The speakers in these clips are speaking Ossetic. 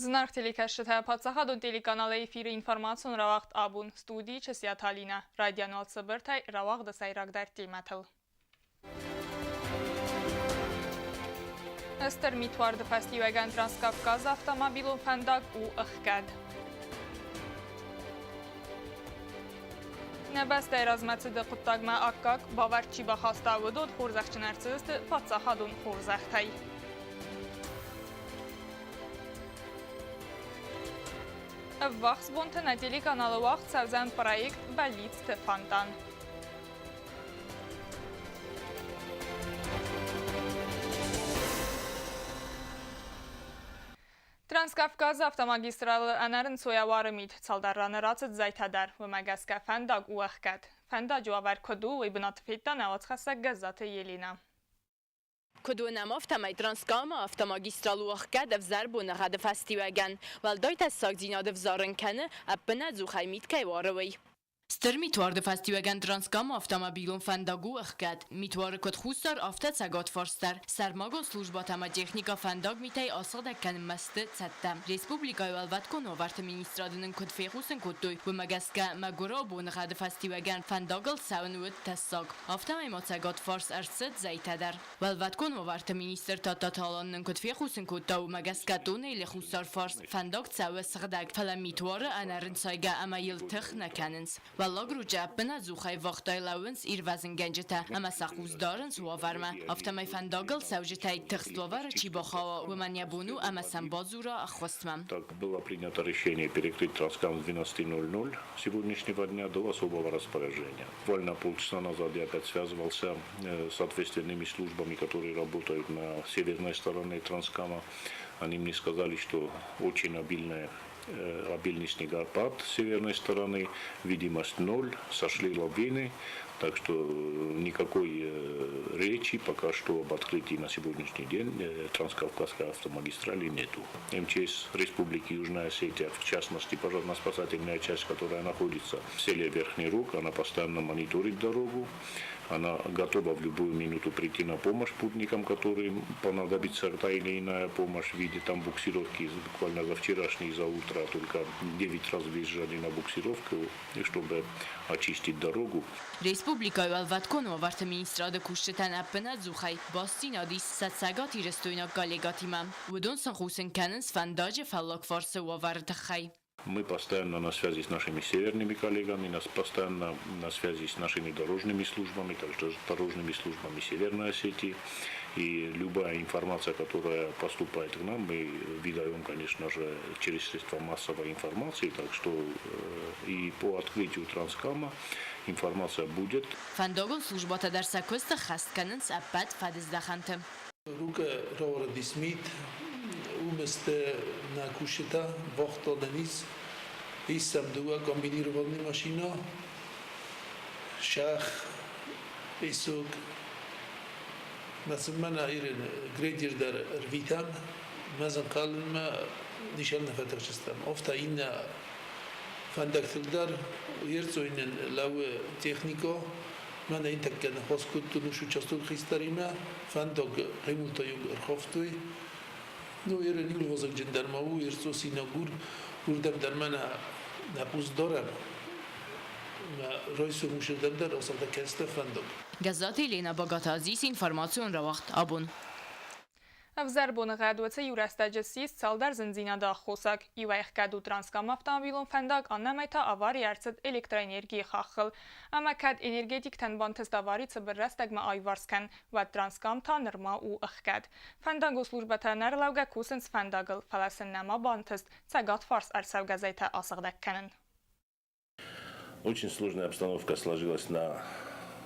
Зынаргъ телекӕсджытӕ, паддзахадон телеканалы эфиры информацион рауагъд абон студийы Чысиаты Алинӕ. Райдиан уал цыбыртӕй рауагъды сӕйрагдӕр темӕтыл. Стыр митуарды фӕстиуӕгӕн Транскавказы автомобилон фӕндаг у ӕхгӕд. Нӕ бӕстӕйы размӕцыды хъуыддагмӕ аккаг бавӕрд чи бахаста, уыдон хорзӕхджын ӕрцыдысты паддзахадон хорзӕхтӕй. Ӕввахс бонты нӕ телеканалы уагъд цӕудзӕн проект «Бӕллицты фонтан». Транскавказы автомагистралы ӕнӕрынцойӕ уары мит. Цалдӕр раны рацыд зӕйтӕ дӕр. Уымӕ гӕсгӕ фӕндаг у ӕхгӕд. Фӕндаджы уавӕр куыд у, уый бынаты федта нӕ уацхӕссӕг Гӕззаты Еленӕ. Куыд уынӕм, афтӕмӕй Транскамы автомагистрал у ӕхгӕд ӕвзӕр боныгъӕды фӕстиуӕгӕн. Уӕлдай тӕссагдзинад ӕвзарын кӕны, ӕппынӕдзухӕй мит кӕй уары, уый. Стыр митуарды фӕстиуӕгӕн Транскамы автомобилон фӕндаг у ӕхгӕд. Митуары куыд хуссар, афтӕ цӕгатфарс дӕр. Сӕрмагонд службӕтӕ ӕмӕ техникӕ фӕндаг митӕй асыгъдӕг кӕнынмӕ сты цӕттӕ. Республикӕйы Уӕлвӕткон уавӕрты министрады нын куыд фехъусын кодтой, уымӕ гӕсгӕ мӕгуырау боныгъӕды фӕстиуӕгӕн фӕндагыл цӕуын уыд тӕссаг. Афтӕмӕй ма цӕгатфарс ӕрцыд зӕйтӕ дӕр. Уӕлвӕткон уавӕрты министр Тадтаты Алан нын куыд фехъусын кодта, уымӕ гӕсгӕ туннелы хуссар фарс фӕндаг цӕуы сыгъдӕг, фӕлӕ мит уары ӕнӕрынцайгӕ ӕмӕ йыл тых нӕ кӕнынц. Уӕллаг Ручъы ӕппынӕдзухӕй вагъдӕй лӕууынц ирвӕзынгӕнджытӕ ӕмӕ сӕ хъус дарынц уавӕрмӕ. Афтӕмӕй фӕндагыл цӕуджытӕй тыхст уавӕры чи бахауа, уымӕн йӕ бон у ӕмӕ сӕм бадзура ӕххуысмӕ. Так было принято решение перекрыть Транскам с 12:00 сегодняшнего дня до особого распоряжения. Буквально полчаса назад я опять связывался с ответственными службами, которые работают на северной стороне Транскама. Они мне сказали, что очень обильная обильный снегопад с северной стороны, видимость ноль, сошли лавины, так что никакой речи пока что об открытии на сегодняшний день Транскавказской автомагистрали нету. МЧС Республики Южная Осетия, в частности пожарно-спасательная часть, которая находится в селе Верхний Рук, она постоянно мониторит дорогу, она готова в любую минуту прийти на помощь путникам, которым понадобится та или иная помощь в виде там буксировки. Буквально за вчерашний, за утро только 9 раз выезжали на буксировку, чтобы очистить дорогу. Республикӕйы Уӕлвӕткон уавӕрты министрады кусджытӕн ӕппынӕдзухӕй бастдзинад ис сӕ цӕгатирыстойнаг коллегӕтимӕ. Уыдон сын хъусын кӕнынц фӕндаджы фаллаг фарсы уавӕры тыххӕй. Мы постоянно на связи с нашими северными коллегами, нас постоянно на связи с нашими дорожными службами, также с дорожными службами Северной Осетии. И любая информация, которая поступает к нам, мы выдаем, конечно же, через средства массовой информации. Так что и по открытию Транскама информация будет. Фӕндагон службӕтӕ дӕр сӕ куыст ӕххӕст кӕнынц ӕппӕт фӕдыздӕхӕнты. Рука рауардис мит, уместе на кушета вахта Денис, исам дуа комбинированный машина, шах, песок, Мӕ ирен грейдер дӕр ӕрвитӕм, мӕ зӕнхъӕлынмӕ нишан нӕ фӕтыхстыстӕм. Офта иннӕ фӕндӕгтыл дӕр ерцойнӕн лӕууы техникӕ, мӕнӕ ин тӕккӕ ныхас кодтон уш участок хистӕримӕ, фӕндаг хъемултайуг ӕрхафтой. Ну, ерен иурвӕзӕгджын дӕр ма у, ерцо синагур, уырдӕм дӕр мӕнӕ нӕ хъус дарӕм. Райсом усырдӕм дӕр асыгъдӕг кӕнцтӕ фӕндаг. Гӕззаты Еленӕ Багаты Азиз информацион рауагъд абон. Ӕвзӕр боныгъӕд уыцы иу рӕстӕджы ссис цалдӕр зындзинады аххосаг. Иуӕй ӕхгӕд у Транскамы автомобилон фӕндаг, аннӕмӕй та авари ӕрцыд электроэнергийы хаххыл. Ӕмӕ кӕд энергетиктӕн бантыст авари цыбыр рӕстӕгмӕ аиуварс кӕн, уӕд Транскам та нырма у ӕхгӕд. Фӕндагон службӕтӕ ӕнӕрлӕугӕ кусынц фӕндагыл, фӕлӕ сын нӕма бантыст цӕгатфарс ӕрцӕугӕ зӕйтӕ асыгъдӕг кӕнын. Очень сложная обстановка сложилась на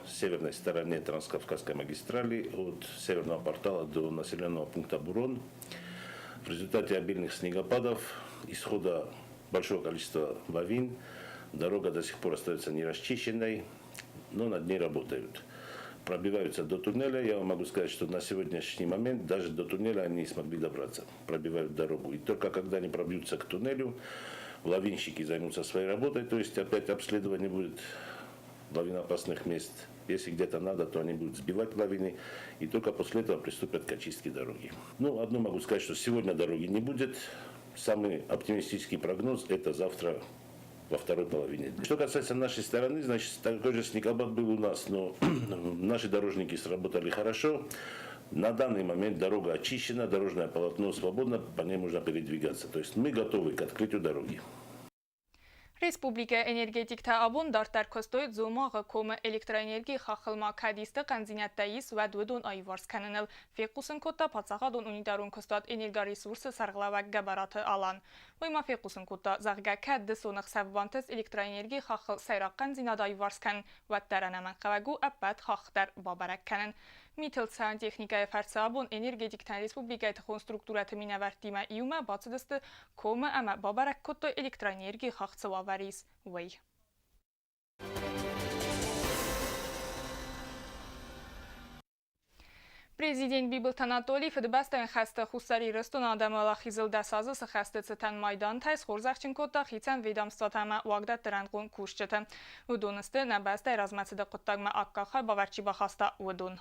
северной стороне Транскавказской магистрали от северного портала до населенного пункта Бурон. В результате обильных снегопадов, исхода большого количества лавин, дорога до сих пор остается нерасчищенной, но над ней работают. Пробиваются до туннеля. Я вам могу сказать, что на сегодняшний момент даже до туннеля они не смогли добраться. Пробивают дорогу. И только когда они пробьются к туннелю, лавинщики займутся своей работой, то есть опять обследование будет лавиноопасных мест. Если где-то надо, то они будут сбивать лавины, и только после этого приступят к очистке дороги. Ну, одно могу сказать, что сегодня дороги не будет. Самый оптимистический прогноз – это завтра во второй половине. Что касается нашей стороны, значит, такой же снегопад был у нас, но наши дорожники сработали хорошо. На данный момент дорога очищена, дорожное полотно свободно, по ней можно передвигаться. То есть мы готовы к открытию дороги. Республикӕйы энергетиктӕ абон дарддӕр куыстой Дзомагъы комы электроэнергийы хаххыл ма кӕд исты хъӕндзинӕдтӕ ис, уӕд уыдон аиуварс кӕныныл, фехъусын кодта паддзахадон унитарон куыстуат Энергоресурс-ы сӕргълӕууӕг Гӕбӕраты Алан. Уый ма фехъусын кодта, зӕгъгӕ, кӕд дысоны хсӕв бантыст электроэнергийы хаххыл сӕйраг хъӕндзинад аиуварс кӕнын, уӕддӕр ӕнӕмӕнгхъӕуӕг у ӕппӕт хахх дӕр бабӕрӕг кӕнын. Митыл цӕуӕн техникӕйы фӕрцы абон энергетиктӕн республикӕйы тыхон структурӕты минӕвӕрттимӕ иумӕ бацыдысты комы ӕмӕ бабӕрӕг кодтой электроэнергийы хахх цы уавӕр ис, уый. Президент Бибылты Анатолий Фыдыбӕстӕйон хӕсты Хуссар Ирыстоны адӕмы уӕлахизыл 10 азы цы хӕсты цытӕн майдантӕй схорзӕхджын кодта хицӕн ведомствотӕ ӕмӕ уагдӕтты рӕнхъон кусджыты. Уыдон сты, нӕ бӕстӕйы размӕцыды хъуыддагмӕ аккаг хайбавӕрд чи бахаста, уыдон.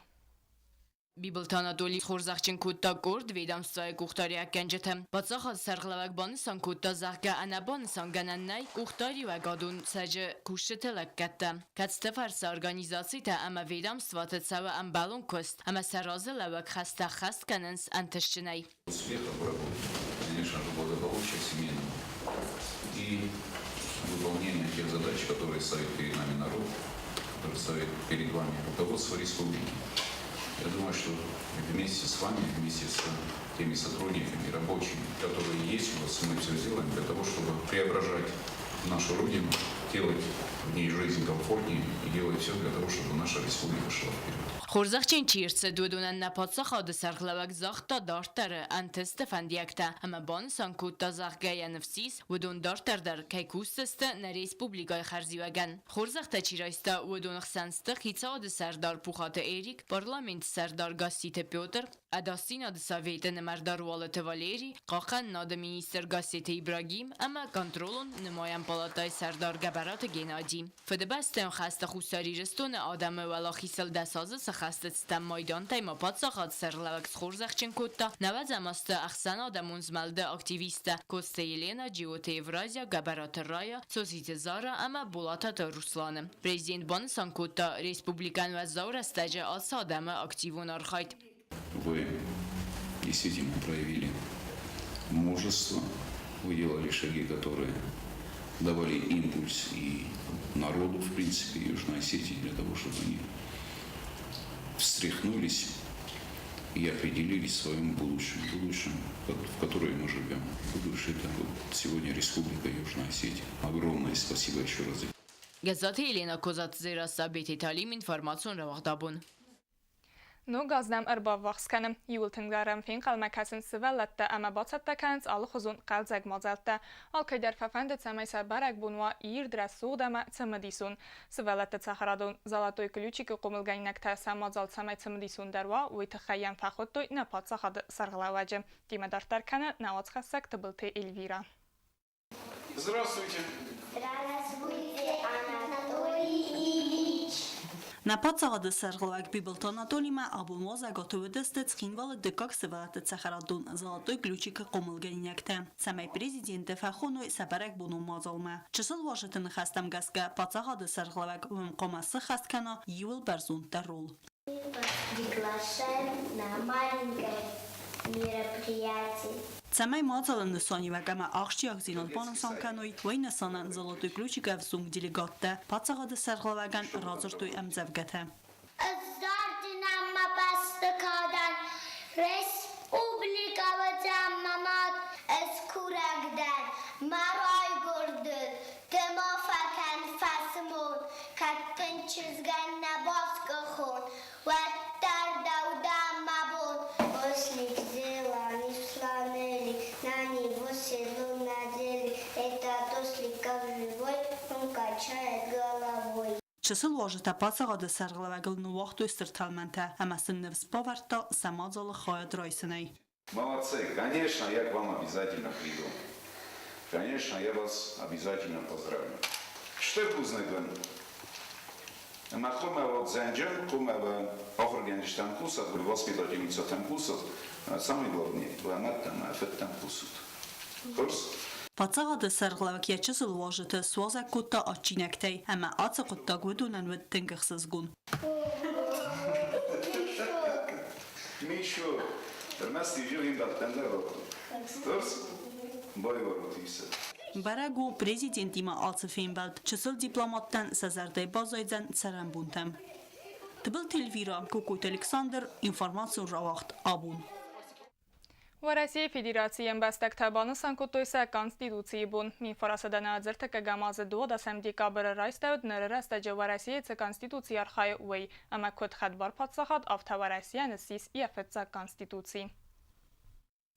Бибылты Анатолий схорзӕхджын кодта къорд ведомствойы къухдариуӕггӕнджыты. Паддзахады сӕргълӕууӕг банысан кодта, зӕгъгӕ, ӕнӕбанысангӕнӕн нӕй къухдариуӕгадон цӕджы кусджыты лӕггӕдтӕ, кӕцыты фӕрцы организацитӕ ӕмӕ ведомствоты цӕуы ӕмбӕлон куыст ӕмӕ сӕ разылӕууӕг хӕстӕ ӕххӕст кӕнынц ӕнтыстджынӕй. Успехов в работе, конечно же, благополучия семейного и выполнения тех задач, которые ставит перед нами народ, которые ставит перед вами руководство республики. Я думаю, что вместе с вами, вместе с теми сотрудниками, рабочими, которые есть у вас, мы все сделаем для того, чтобы преображать нашу Родину, делать в ней жизнь комфортнее и делать все для того, чтобы наша республика шла вперед. Хорзӕхджын чи рцыд, уыдонӕн нӕ паддзахады сӕргълӕууӕг загъта дарддӕры ӕнтысты фӕндиӕгтӕ ӕмӕ банысан кодта, зӕгъгӕ, йӕ ныфс ис, уыдон дарддӕр дӕр кӕй кусдзысты нӕ республикӕйы хӕрзиуӕгӕн. Хорзӕхтӕ чи райста, уыдоны хсӕн сты хицауады сӕрдар Пухаты Эрик, парламенты сӕрдар Гасситы Петр, Ӕдасдзинады советы нымӕрдар Уалыты Валери, хъахъхъӕнынады министр Гассеты Ибрагим ӕмӕ контролон нымайӕн палатӕйы сӕрдар Гӕбӕраты Геннади. Фыдыбӕстӕйон хӕсты Хуссар Ирыстоны адӕмы уӕлахизыл 10 азы цы хӕсты цытӕн майдантӕй ма паддзахады сӕргълӕууӕг схорзӕхджын кодта нӕуӕдзӕм азты ӕхсӕнадӕмон змӕлды активисттӕ Коцты Елена, Джиоты Евразия, Гӕбӕраты Рая, Цоциты Зара ӕмӕ Болататы Русланы. Президент банысан кодта, республикӕйӕн уӕззау рӕстӕджы ацы адӕмы активон архайд. Вы действительно проявили мужество, вы делали шаги, которые давали импульс и народу, в принципе, Южной Осетии, для того, чтобы они встряхнулись и определились в своем будущем, будущем, в котором мы живем. Будущее – это вот сегодня Республика Южная Осетия. Огромное спасибо еще раз. Гӕззаты Елена, Козаты Дзерассӕ, Бететы Алим, информацион рауагъдабон. Ног аз нӕм ӕрбаввахс кӕны. Иууыл тынгдӕр ӕм фенхъӕлмӕ кӕсынц сывӕллӕттӕ ӕмӕ бацӕттӕ кӕнынц алыхуызон хъӕлдзӕг мадзӕлттӕ. Алкӕйдӕр фӕфӕнды, цӕмӕй сӕ бӕрӕгбон уа ирд, рӕсугъд ӕмӕ цымыдисон. Сывӕллӕтты цӕхӕрадон Золотой ключик-ы хъомылгӕнинӕгтӕ сӕ мадзал цӕмӕй цымыдисондӕр уа, уый тыххӕй йӕм фӕхуыдтой нӕ паддзахады сӕргълӕууӕджы. Темӕ дарддӕр кӕны нӕ уацхӕссӕг Тыбылты Эльвирӕ. Здравствуйте. Здравствуйте, Анатолий Ильич. Нӕ паддзахады сӕргълӕууӕг Бибылты Анатолимӕ абон уазӕгуаты уыдысты Цхинвалы дыккаг сывӕллӕтты цӕхӕрадон Золотой ключик-ы хъомылгӕнинӕгтӕ, цӕмӕй президенты фӕхоной сӕ бӕрӕгбонон мадзалмӕ. Чысыл уазджыты ныхӕстӕм гӕсгӕ, паддзахады сӕргълӕууӕг уым хъуамӕ сыххӕст кӕна иууыл бӕрзонддӕр роль. Приглашаем на маленькое мероприятие. Цӕмӕй мадзалы нысаниуӕг ӕмӕ ахсджиагдзинад банысан кӕной, уый нысанӕн Золотой ключик-ы ӕвзонг делегаттӕ паддзахады сӕргълӕууӕгӕн радзырдтой ӕмдзӕвгӕтӕ. Ыздардзынӕн мӕ бӕсты кадӕн, Республикӕ уыдзӕн мӕ мад. Ӕз курӕг дӕн, мӕ райгуырдыл, Ды ма фӕкӕн фӕсмон, Кӕд дын чызгӕн нӕ басгуыхон, Уӕддӕр дӕу дӕн мӕ бон. Ослик зелани сланели, На него седло надели. Этот ослик как живой, Он качает головой. Чысыл уазджытӕ паддзахады сӕргълӕууӕгыл ныууагътой стыр тӕлмӕнтӕ ӕмӕ сын ныфс бавӕрдта сӕ мадзалы хайад райсынӕй. Молодцы! Конечно, я к вам обязательно приду. Конечно, я вас обязательно поздравлю. Стыр бузныг уын. Ӕмӕ хъуамӕ уат зӕнджын, хъуамӕ уӕ ахуыргӕнджытӕм хъусат, воспитательницӕтӕм хъусат. Самое главное, уӕ мӕдтӕм, уӕ фыдтӕм хъусут. Хорз? Паддзахады сӕргълӕууӕг йӕ чысыл уазджыты суазӕг кодта адджинӕгтӕй, ӕмӕ ацы хъуыддаг уыдонӕн уыд тынг ӕхсызгон. Мишо, ӕрмӕст иу фембӕлдтӕн дӕр Хорз? Байвӕрут исы. Бӕрӕг у, президентимӕ ацы фембӕлд чысыл дипломаттӕн сӕ зӕрдӕйы баззайдзӕн цӕрӕнбонтӕм. Тыбылты Эльвира, Кокойты Александр, информацион рауагъд «Абон». Уӕрӕсейы Федерацийы ӕмбӕстӕгтӕ банысан кодтой сӕ Конституцийы бон. Минфарасадӕн ӕдзӕртӕккӕгӕм азы 12 декабры райстӕуыд ныры рӕстӕджы Уӕрӕсейы цы Конституци архайы, уый. Ӕмӕ куыд хӕдбар паддзахад, афтӕ Уӕрӕсейӕн ссис йӕ фыццаг Конституци.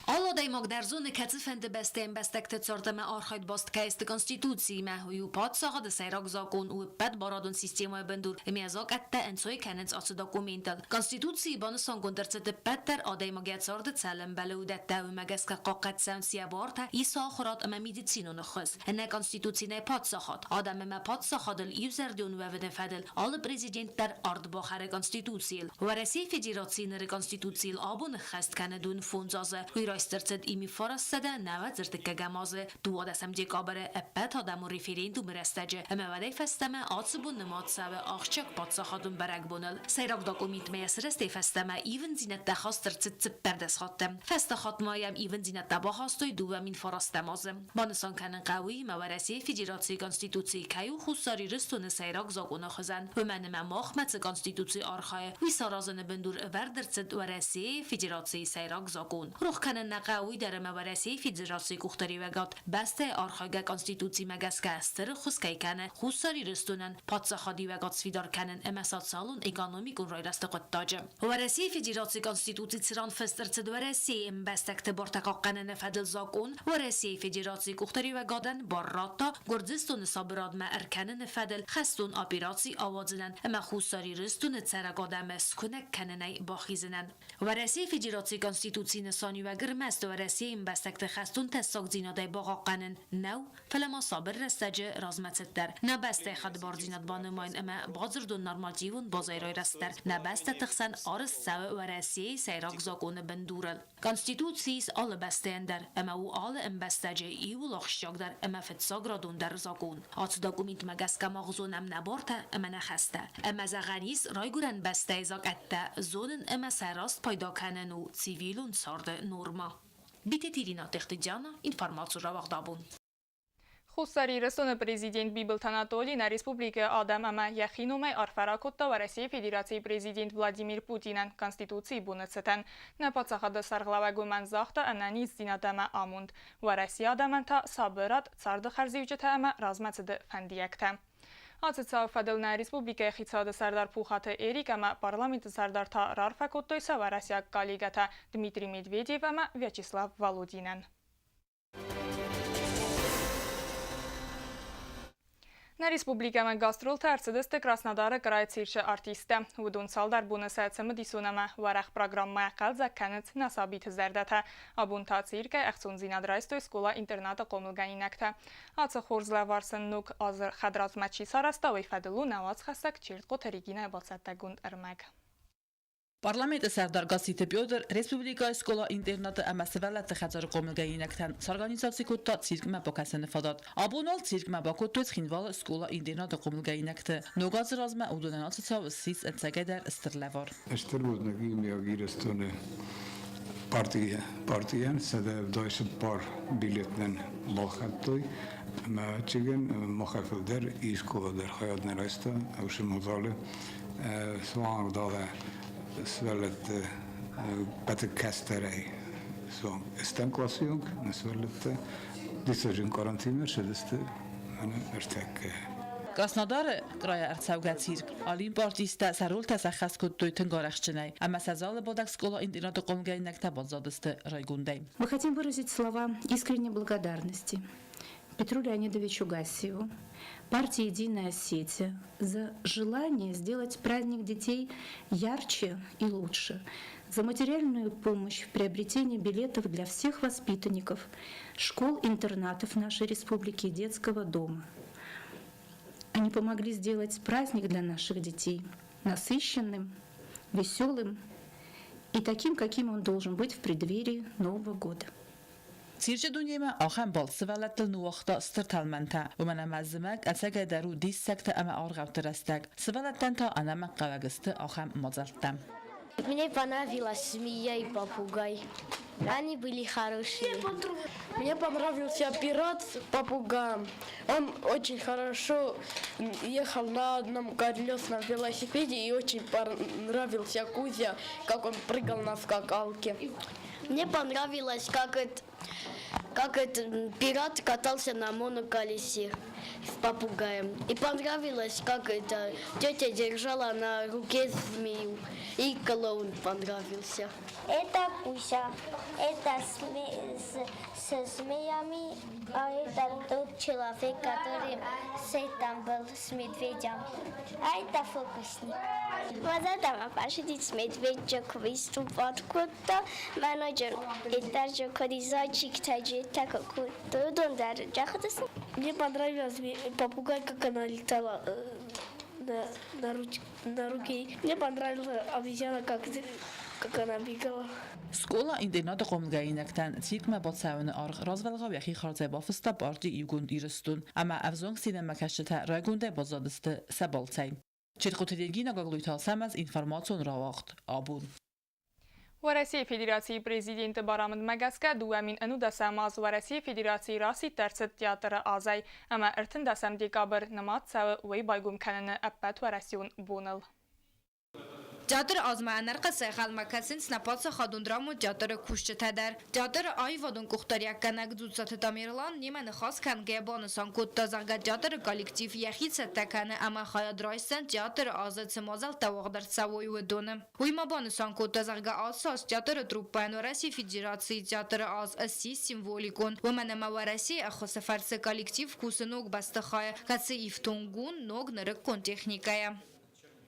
Алы адӕймаг дӕр зоны, кӕцыфӕнды бӕстӕйы ӕмбӕстӕгты цард ӕмӕ архайд баст кӕй сты Конституциимӕ. Уый у паддзахады сӕйраг закъон, у ӕппӕт барадон системӕйы бындур ӕмӕ закъӕттӕ ӕнцой кӕнынц ацы документыл. Конституцийы банысангонд ӕрцыд ӕппӕт дӕр адӕймаг йӕ царды цӕл ӕмбӕлы, уыдӕттӕ уымӕ гӕсгӕ хъахъхъӕд цӕуынц йӕ бартӕ, ис ахуырад ӕмӕ медицинон ӕххуыс. Ӕнӕ Конституци нӕй паддзахад. Адӕм ӕмӕ паддзахадыл иузӕрдион уӕвыны фӕдыл алы президент дӕр ард бахӕры Конституцийыл. Уӕрӕсейы Федерацийы ныры Конституцийыл абон ӕххӕст кӕны дун фондз азы. Уый райст ӕрцыд 1994 азы 12 декабры ӕппӕтадӕмон референдумы рӕстӕджы ӕмӕ уӕдӕй фӕстӕмӕ ацы бон нымад цӕуы ахсджиаг паддзахадон бӕрӕгбоныл. Сӕйраг документмӕ йӕ сырӕзтӕй фӕстӕмӕ ивындзинӕдтӕ хаст ӕрцыд 14 хатты. Фӕстаг хатт ма йӕм ивындзинӕдтӕ бахастой 2009 азы. Банысан кӕнын хъӕуы, ӕмӕ Уӕрӕсейы Федерацийы Конституци кӕй у Хуссар Ирыстоны сӕйраг закъоны хуызӕн, уымӕн ӕмӕ махмӕ цы Конституци архайы, уый саразыны бындур ӕвӕрд ӕрцыд Уӕрӕсейы Федерацийы сӕйраг закъон. Рох кӕнын нӕ хъӕуы уый дӕр, ӕмӕ Уӕрӕсейы Федерацийы къухдариуӕгад бӕстӕйы архайгӕ Конституцимӕ гӕсгӕ стыр ӕххуыс кӕй кӕны Хуссар Ирыстонӕн паддзахадиуӕгад сфидар кӕнын ӕмӕ социалон-экономикон райрӕзты хъуыддаджы. Уӕрӕсейы Федерацийы Конституци цыран фыст ӕрцыд Уӕрӕсейы ӕмбӕстӕгты бартӕ хъахъхъӕныны фӕдыл закъон, Уӕрӕсейы Федерацийы къухдариуӕгадӕн бар радта Гуырдзыстоны сабырадмӕ ӕркӕныны фӕдыл хӕстон операци ауадзынӕн ӕмӕ Хуссар Ирыстоны цӕрӕг адӕмы скуынӕг кӕнынӕй бахизынӕн. Уӕрӕсейы Федерацийы Конституцийы нысаниуӕг ӕрмӕст Уӕрӕсейы ӕмбӕстӕгты хӕстон тӕссагдзинадӕй бахъахъхъӕнын нӕу, фӕлӕ ма сабыр рӕстӕджы размӕцыд дӕр. Нӕ бӕстӕйы хӕдбардзинад банымайын ӕмӕ бадзырдон нормативон базайрай рӕзт дӕр нӕ бӕстӕты хсӕн арӕзт цӕуы Уӕрӕсейы сӕйраг закъоны бындурыл. Конституци ис алы бӕстӕйӕн дӕр ӕмӕ у алы ӕмбӕстаджы иууыл ахсджиагдӕр ӕмӕ фыццаградондӕр закъон. Ацы документмӕ гӕсгӕ мах зонӕм нӕ бартӕ ӕмӕ нӕ хӕстӕ. Ӕмӕ зӕгъӕн ис, райгуырӕн бӕстӕйы закъӕттӕ зонын ӕмӕ сӕ раст пайда кӕнын у цивилон царды норма. Битеты Ирина Техтыджана, информаци рауагъд абон. Хуссар Ирыстоны президент Бибылты Анатоли нӕ республикӕйы адӕм ӕмӕ йӕхи номӕй арфӕ ракодта Уӕрӕсейы Федерацийы президент Владимир Путинӕн Конституцийы боны цытӕн. Нӕ паддзахады сӕргълӕууӕг уымӕн загъта ӕнӕниздзинад ӕмӕ амонд. Уӕрӕсейы адӕмӕн та сабырад, царды хӕрзиуджытӕ ӕмӕ размӕцыды фӕндиӕгтӕ. Ацы цауы фӕдыл нӕ республикӕйы хицауады сӕрдар Пухаты Эрик ӕмӕ парламенты сӕрдар та раарфӕ кодтой сӕ уӕрӕсейаг коллегӕтӕ Дмитрий Медведев ӕмӕ Вячеслав Володинӕн. Нӕ республикӕмӕ гастролтӕ ӕрцыдысты Краснодары крайы цирчы артисттӕ. Уыдон цалдӕр боны сӕ цымыдисон ӕмӕ уӕрӕх программӕ хъӕлдзӕг кӕнынц нӕ сабиты зӕрдӕтӕ. Абон та циркӕй ӕхцондзинад райстой скъола-интернаты хъомылгӕнинӕгтӕ. Ацы хорз лӕвар сын ног азы хӕдразмӕ чи сарӕзта, уый фӕдыл у нӕ уацхӕссӕг Чертхъоты Регинӕйы бацӕттӕгонд ӕрмӕг. Парламенты сӕрдар Гасситы Петр республикӕйы скъола-интернаты ӕмӕ сывӕллӕтты хӕдзары хъомылгӕнинӕгтӕн сорганизаци кодта циркмӕ бакӕсыны фадат. Абон уал циркмӕ бакодтой Цхинвалы скъола-интернаты хъомылгӕнинӕгты. Ног азы размӕ уыдонӕн ацы цау ссис ӕцӕгӕйдӕр стыр лӕвар. Стыр бузныг иумиаг Ирыстоны партийӕн 174 билет нын балхӕдтой. Ӕмӕ ӕвӕццӕгӕн махӕй фылдӕр скъола дӕр хайад нӕ райста уыцы мадзалы. Суанг далӕ сывӕллӕтты пӕты кӕстӕрӕй суанг ӕстӕм къласы онг нӕ сывӕллӕттӕ диссаджы карантины ссыдысты мӕнӕ ӕртӕккӕ. Краснодары крайӕ ӕрцӕугӕ цирк Олимп артисттӕ сӕ ролтӕ сӕххӕст кодтой тынг арӕхстджынӕй ӕмӕ сӕ залы бадӕг скъола-интернаты хъомгӕнинӕгтӕ баззадысты райгондӕй. Мы хотим выразить слова искренней благодарности Петру Леонидовичу Гассиеву, партии «Единая Осетия» за желание сделать праздник детей ярче и лучше, за материальную помощь в приобретении билетов для всех воспитанников школ-интернатов нашей республики и детского дома. Они помогли сделать праздник для наших детей насыщенным, веселым и таким, каким он должен быть в преддверии Нового года. Цирчы дунемӕ ахӕм балц сывӕллӕттыл ныууагъта стыр тӕлмӕнтӕ, уымӕн ӕмӕ зымӕг ӕцӕгӕйдӕр у диссӕгтӕ ӕмӕ аргъӕутты рӕстӕг. Сывӕллӕттӕн та ӕнӕмӕнгхъӕуӕг сты ахӕм мадзӕлттӕ. Мне понравилась змея и попугай. Они были хорошие. Мне понравился пират с попугаем. Он очень хорошо ехал на одном колесном велосипеде и очень понравился Кузя, как он прыгал на скакалке. Мне понравилось, как это, как этот пират катался на моноколесе с попугаем. И понравилось, как это тетя держала на руке змею. И клоун понравился. Это Куся, это со змеями, а это тот человек, который с там был, с медведем. А это фокусник. Мӕ зӕрдӕмӕ фӕцыдис медведь выступать кодта, мӕ ноджы даже куыд зайчиктӕ джеттӕ куы кодтой, уыдон дӕр джахыдысты. Мне понравилась попугай, как она летала на руке. Мне понравилась обезьяна, как она бегала. Скъола-интернаты хъомылгӕнинӕгтӕн циркмӕ бацӕуыны аргъ развӕлгъау йӕхи хардзӕй бафыста парти Иугонд Ирыстон, ӕмӕ ӕвзонг сценӕмӕкӕсджытӕ райгондӕй баззадысты сӕ балцӕй. Четхъуты Регина Гаглойты Ацӕмӕз информацион рауагъд абон. Уӕрӕсейы Федерацийы Президенты барамындмӕ гӕсгӕ 2019 аз Уӕрӕсейы Федерацийы расидт ӕрцыд театры азӕй ӕмӕ 13 декабрь нымад цӕуы уый байгом кӕныны ӕппӕтуӕрӕсеон боныл. Театры азмӕ ӕнӕрхъӕцӕй ӕнхъӕлмӕ кӕсынц нӕ паддзахадон драмон театры кусджытӕ дӕр. Театры аивадон къухдариуӕггӕнӕг Дзуццаты Тамерлан немӕ ныхас кӕнгӕйӕ банысан кодта, зӕгъгӕ, театры коллектив йӕхи цӕттӕ кӕны ӕмӕ хайад райсдзӕн театры азы цы мадзӕлттӕ уагъд ӕрцӕуой, уыдоны. Уый ма банысан кодта, зӕгъгӕ, ацы аз театры труппӕйӕн Уӕрӕсейы Федерацийы театры аз ссис символикон, уымӕн ӕмӕ Уӕрӕсейы ӕххуысы фӕрцы коллектив кусы ног бӕстыхайы, кӕцы ифтонг у ног нырыккон техникӕйӕ.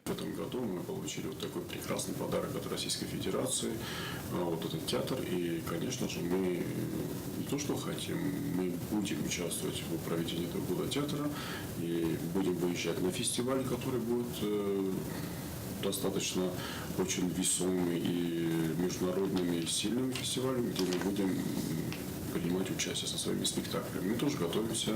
В этом году мы получили вот такой прекрасный подарок от Российской Федерации, вот этот театр. И, конечно же, мы не то что хотим, мы будем участвовать в проведении этого года театра и будем выезжать на фестиваль, который будет достаточно очень весомый и международным и сильным фестивалем, где мы будем принимать участие со своими спектаклями. Мы тоже готовимся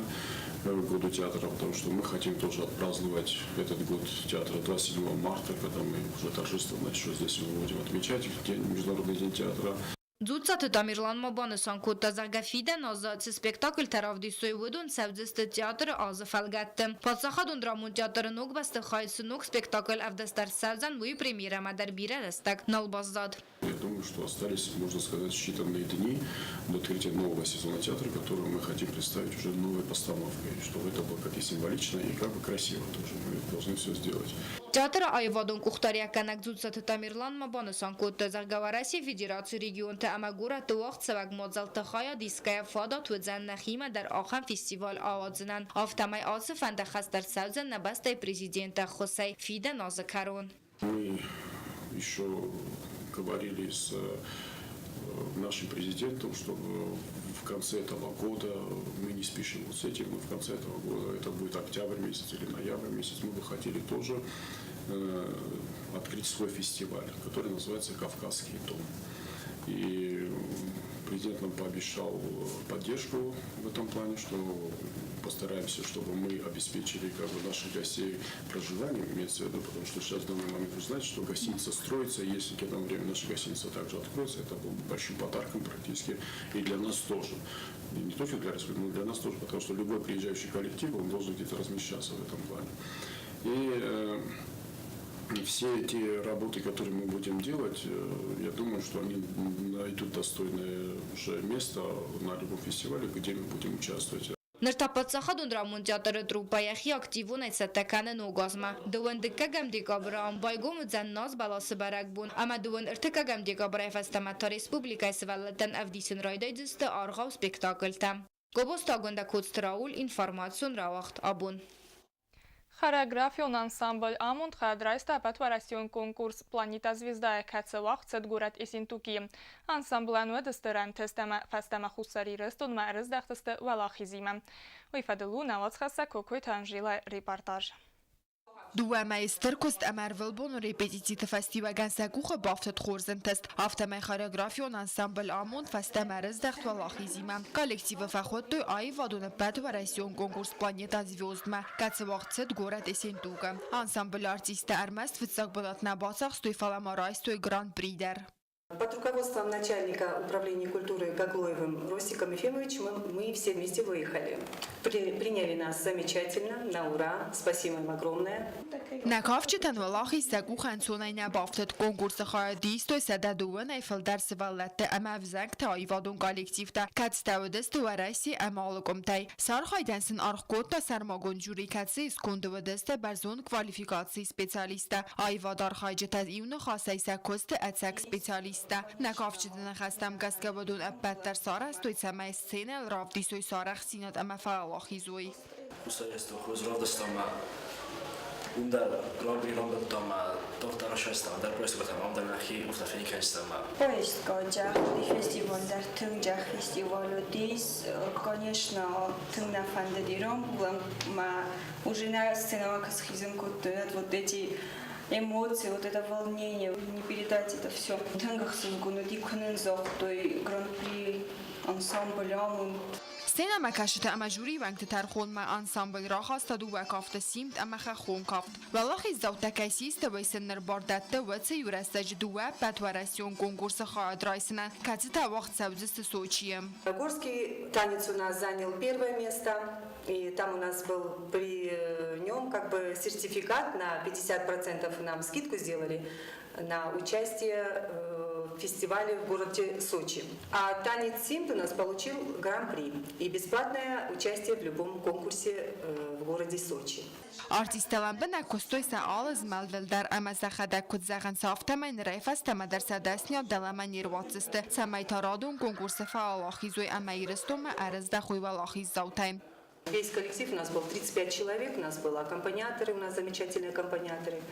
к году театра, потому что мы хотим тоже отпраздновать этот год театра 27 марта, когда мы уже торжественно еще здесь его будем отмечать, день, Международный день театра. Дзуццаты Тамерлан ма банысан кодта, зӕгъгӕ, фидӕн азы цы спектакльтӕ равдисой, уыдон цӕудзысты театры азы фӕлгӕтты. Паддзахадон драмон театры ног бӕстыхайы цы ног спектакль ӕвдыст ӕрцӕудзӕн, уый премьерӕмӕ дӕр бирӕ рӕстӕг нал баззад. Я думаю, что остались, можно сказать, считанные дни до открытия нового сезона театра, который мы хотим представить уже новой постановкой, чтобы это было как и символично, и как бы красиво тоже. Мы должны все сделать. Театры аивадон къухдариуӕггӕнӕг Дзуццаты Тамерлан ма банысан кодта, зӕгъгӕ, Уӕрӕсейы Федерацийы регионты ӕмӕ горӕтты уагъдцӕуӕг мадзӕлтты хайад исгӕйӕ фадат уыдзӕн нӕхимӕ дӕр ахӕм фестиваль ауадзынӕн. Афтӕмӕй ацы фӕнд ӕххӕст ӕрцӕудзӕн нӕ бӕстӕйы президенты ӕххуысӕй фидӕн азы кӕрон. Мы еще говорили с нашим президентом, чтобы в конце этого года, мы не спешим вот с этим, но в конце этого года, это будет октябрь месяц или ноябрь месяц, мы бы хотели тоже открыть свой фестиваль, который называется «Кавказский дом». И президент нам пообещал поддержку в этом плане, что постараемся, чтобы мы обеспечили как бы наших гостей проживанием, имеется в виду, потому что сейчас в данный момент вы знаете, что гостиница строится, и если к этому времени наша гостиница также откроется, это был большим подарком практически и для нас тоже. И не только для республики, но и для нас тоже, потому что любой приезжающий коллектив, он должен где-то размещаться в этом плане. И все те работы, которые мы будем делать, я думаю, что они найдут достойное уже место на любом фестивале, где мы будем участвовать. Ныр та паддзахадон драмон театры труппӕ йӕхи активонӕй цӕттӕ кӕны ног азмӕ. 22 декабры ам байгом уыдзӕн наз бӕласы бӕрӕгбон ӕмӕ 23 декабрӕй фӕстӕмӕ та республикӕйы сывӕллӕттӕн ӕвдисын райдайдзысты аргъау спектакльтӕ. Гобозты Агуындӕ Коцты Рауль, информацион рауагъд абон. Хореографион ансамбль «Амонд» хайад райста ӕппӕтуӕрӕсеон конкурс «Планета звезда», кӕцы уагъд цыд горӕт Ессентукийы. Ансамблӕн уӕд стыр ӕнтыст ӕмӕ фӕстӕмӕ Хуссар Ирыстонмӕ ӕрыздӕхтысты уӕлахизимӕ. Уый фӕдыл у нӕ уацхӕссӕг Кокойты Анжелӕйы репортаж. Дыууӕ мӕйы стыр куыст ӕмӕ ӕрвылбонон репетициты фӕстиуӕгӕн сӕ къухы бафтыд хорз ӕнтыст. Афтӕмӕй хореографион ансамбль Амонд фӕстӕмӕ ӕрыздӕхт уӕлахизимӕ. Коллективы фӕхуыдтой аивадон ӕппӕтуӕрӕсеон конкурс «Планета звезд-мӕ», кӕцы уагъд цыд горӕт Ессентукы. Ансамблы артисттӕ ӕрмӕст фыццаг бынат нӕ бацахстой, фӕлӕ ма райстой гран-при дӕр. Под руководством начальника управления культуры Гаглоевым Ростиком Ефимовичем мы все вместе выехали. Приняли нас замечательно, на ура. Спасибо им огромное. Нӕ кафджытӕн уӕлахиз сӕ къух ӕнцонӕй нӕ бафтыд. Конкурсы хайад истой 102-ӕй фылдӕр сывӕллӕтты ӕмӕ ӕвзӕнгты аивадон коллективтӕ, кӕцытӕ уыдысты Уӕрӕсе ӕмӕ алы къуымтӕй. Сӕ архайдӕн сын аргъ кодта сӕрмагонд жюри, кӕцыйы сконды уыдысты бӕрзонд квалификацийы специалисттӕ. Аивады архайджытӕ иу ныхасӕй сӕ куысты ӕцӕг специалисттӕ. Нӕ кафджыты ныхӕстӕм гӕсгӕ уыдон ӕппӕт дӕр сарӕзтой, цӕмӕй сценӕйыл равдисой сӕ арӕхстдзинад ӕмӕ фӕуӕлахиз уой. Хуссар хорз равдыстам ӕмӕ уым дӕр Гран-при рамбылдтам ӕмӕ дарддӕр расайстам, ӕндӕр проекттӕм ам дӕр нӕхи къухтӕ фӕникӕнстӕм. Поездка джах фестиваль дӕр тынг джах фестиваль уыдис. Конечно, тынг нӕ фӕндыди рамбулын мӕ уже нӕ сценӕмӕ куы схизын кодтой, вот эти эмоции, вот это волнение, не передать это все. Тынг ӕхсызгон уыди, куы нын загътой Гран-при ансамбль амонд. Сценӕмӕкӕсджытӕ ӕмӕ жюрийы уӕнгты тӕрхонмӕ ансамбль рахаста дыууӕ кафты Симд ӕмӕ Хӕххон кафт. Уӕлахиздзаутӕ кӕй систы, уый сын ныр бар дӕтты уыцы иу рӕстӕджы дыууӕ ӕппӕтуӕрӕсеон конкурсы хайад райсынӕн, кӕцытӕ уагъд цӕудзысты Сочийы. Горский танец у нас занял первое место, и там у нас был при нем как бы сертификат на 50% нам скидку сделали на участие в фестивале в городе Сочи. А танец Симд у нас получил гран-при и бесплатное участие в любом конкурсе в городе Сочи. Артисттӕ лӕмбынӕг куыстой сӕ алы змӕлдыл дӕр ӕмӕ сӕхӕдӕг куыд зӕгъынц, афтӕмӕй нырӕй фӕстӕмӕ дӕр сӕ дӕсныйад дӕлӕмӕ не руадздзысты, цӕмӕй та радон конкурсы фӕуӕлахиз уой ӕмӕ Ирыстонмӕ ӕрыздӕхой уӕлахиздзаутӕй. Весь коллектив у нас был 35 человек, у нас был аккомпаниаторы, у нас замечательные аккомпаниаторы.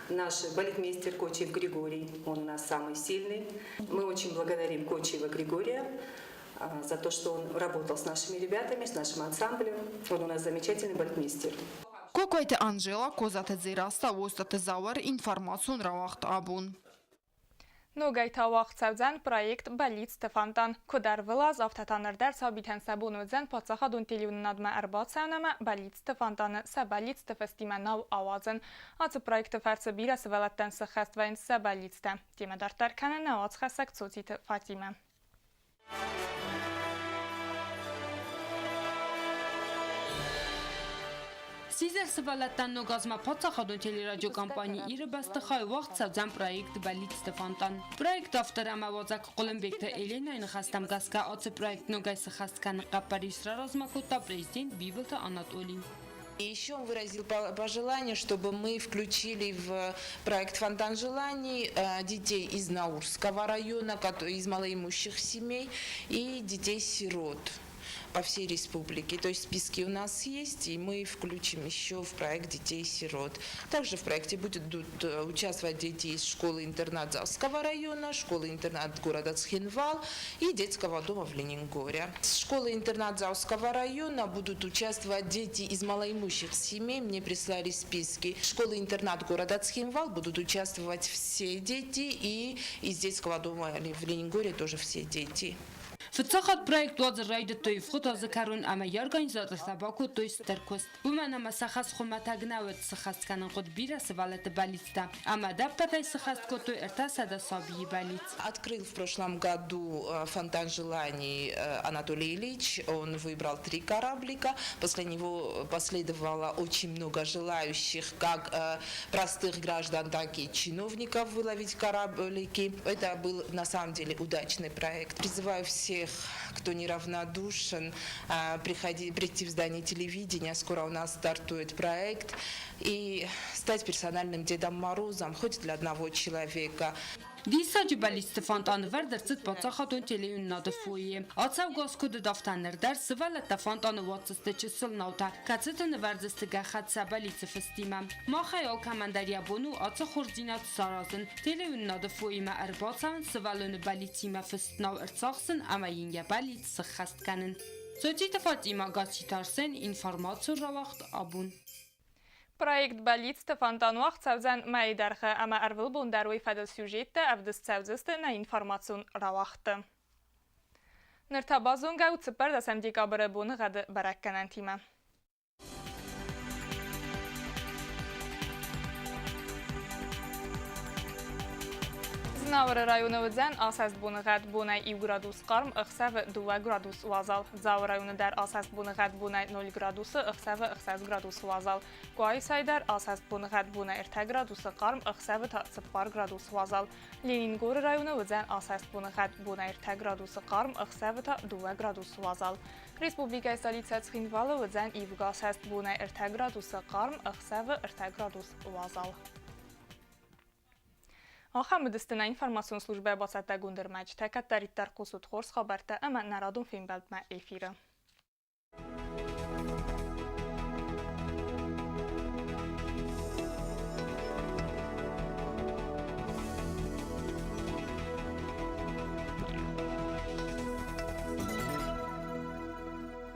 Наш балетмейстер Кочиев Григорий, он у нас самый сильный. Мы очень благодарим Кочиева Григория за то, что он работал с нашими ребятами, с нашим ансамблем. Он у нас замечательный балетмейстер. Кокойты Анжела, Козаты Дзерассӕ, Остъаты Зауыр, информацион рауагъд Абон. Ногӕй та уагъд цӕудзӕн проект Бӕллицты фонтан. Куыд ӕрвылаз, афтӕ та ныр дӕр сабитӕн сӕ бон уыдзӕн паддзахадон телеуынынадмӕ ӕрбацӕуын ӕмӕ Бӕллицты фонтаны сӕ бӕллицты фӕстимӕ нау ауадзын. Ацы проекты фӕрцы бирӕ сывӕллӕттӕн сыххӕст вӕййынц сӕ бӕллицтӕ. Темӕ дарддӕр кӕны нӕ уацхӕссӕг Цоциты Фатимӕ. Сидзӕр сывӕллӕттӕн ног азмӕ паддзахадон телерадиокомпани Иры бӕстыхайы уагъд цӕудзӕн проект Бӕллицты фонтан. Проекты автор ӕмӕ уадзӕг Хъуылымбегты Еленайы ныхӕстӕм гӕсгӕ ацы проект ногӕй сыххӕст кӕны хъӕппӕрис раразмӕ кодта президент Бибылты Анатолий. И еще он выразил пожелание, чтобы мы включили в проект «Фонтан желаний» детей из Наурского района, из малоимущих семей и детей-сирот по всей республике. То есть списки у нас есть, и мы включим еще в проект детей-сирот. Также в проекте будут участвовать дети из школы-интернат Завского района, школы-интернат города Цхинвал и детского дома в Ленингоре. С школы-интернат Зауского района будут участвовать дети из малоимущих семей. Мне прислали списки. Школы-интернат города Цхинвал будут участвовать все дети и из детского дома в Ленингоре тоже все дети. Фыццаг хатт проект уадзын райдыдтой ивгъуыд азы кӕрон ӕмӕ йӕ организатортӕ бакодтой стыр куыст. Уымӕн ӕмӕ сӕ хӕс хуымӕтӕг нӕ уыд, сыххӕст кӕнын хъуыд бирӕ сывӕллӕтты бӕллицтӕ. Ӕмӕ ӕдӕппӕтӕй сыххӕст кодтой 300 сабийы бӕллиц. Открыл в прошлом году фонтан желаний Анатолий Ильич. Он выбрал три кораблика. После него последовало очень много желающих, как простых граждан, так и чиновников выловить кораблики. Это был на самом деле удачный проект. Призываю всех, кто неравнодушен, приходи, прийти в здание телевидения. Скоро у нас стартует проект. И стать персональным Дедом Морозом хоть для одного человека. Диссаджы бӕллицты фонтан ӕвӕрд ӕрцыд паддзахадон телеуынынады фойейы. Ацӕугӕ аз куыд уыд, афтӕ ныр дӕр сывӕллӕттӕ фонтаны уадздзысты чысыл наутӕ, кӕцыты нывӕрдзысты гӕххӕтт сӕ бӕллицы фыстимӕ. Махӕй алкӕмӕн дӕр йӕ бон у ацы хорздзинад саразын, телеуынынады фойемӕ ӕрбацӕуын, сывӕллоны бӕллицимӕ фыст нау ӕрцахсын ӕмӕ йын йӕ бӕллиц сыххӕст кӕнын. Цоциты Фатимӕ, Гасситы Арсен, информацион рауагъд Абон. Проект «Бӕллицты фонтан» уагъд цӕудзӕн мӕйы дӕргъы ӕмӕ ӕрвылбон дӕр уый фӕдыл сюжеттӕ ӕвдыст цӕудзысты нӕ информацион рауагъдты. Ныр та базонгӕ у цыппӕрдӕсӕм декабры боныгъӕды бӕрӕггӕнӕнтимӕ. Знауыры районы уыдзӕн асӕст боныгъӕд бонӕй иу градус хъарм, ӕхсӕвы дыууӕ градус уазал. Дзауы районы дӕр асӕст боныгъӕд бонӕй ноль градусы, ӕхсӕвы ӕхсӕз градусы уазал. Къуайсайы дӕр асӕст боныгъӕд бонӕй ӕртӕ градусы хъарм, ӕхсӕвы та цыппар градус уазал. Ленингоры районы уыдзӕн асӕст боныгъӕд бонӕй ӕртӕ градусы хъарм, ӕхсӕвы та дыууӕ градусы уазал. Республикӕйы столицӕ Цхинвалы уыдзӕн ивгӕ асӕст бонӕй ӕртӕ градусы хъарм, ӕхсӕвы ӕртӕ градус уазал. Ахӕм уыдысты нӕ информацион службӕ бацӕттӕгонд ӕрмӕджытӕ. Кӕддӕриддӕр хъусут хорз хабӕрттӕ ӕмӕ нӕ радон фембӕлдмӕ эфиры.